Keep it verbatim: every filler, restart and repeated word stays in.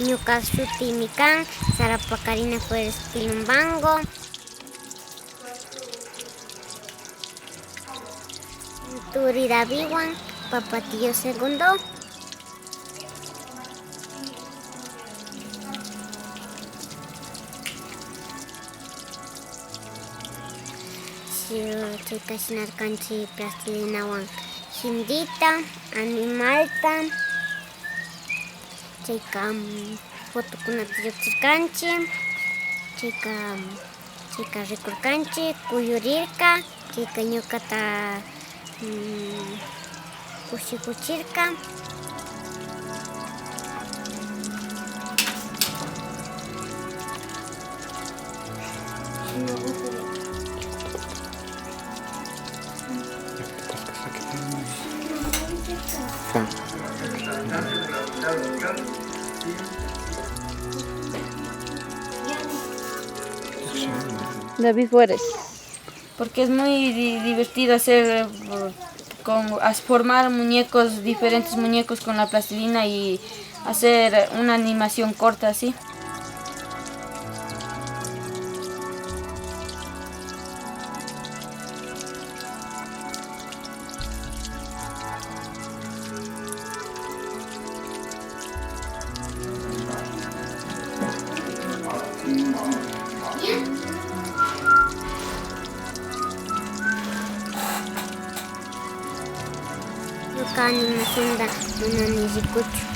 Ñuka shutimi kan Sara Pacarina Flores Quilumbango. Turi Davidwan, Papa Tío Segundo. Chayka shinarkanchik plastilinawan shimillita, animalta, chayka, mm, fotokunata llukchirkanchik, chayka, mm, chayka rikurkanchik, kuyurirka, chayka ñukata, mm, kushikuchirka. David Juárez. Porque es muy di-, divertido hacer, eh, con, as-, formar muñecos, diferentes muñecos con la plastilina y hacer una animación corta así. Ñuka animacionta manami rikuchu.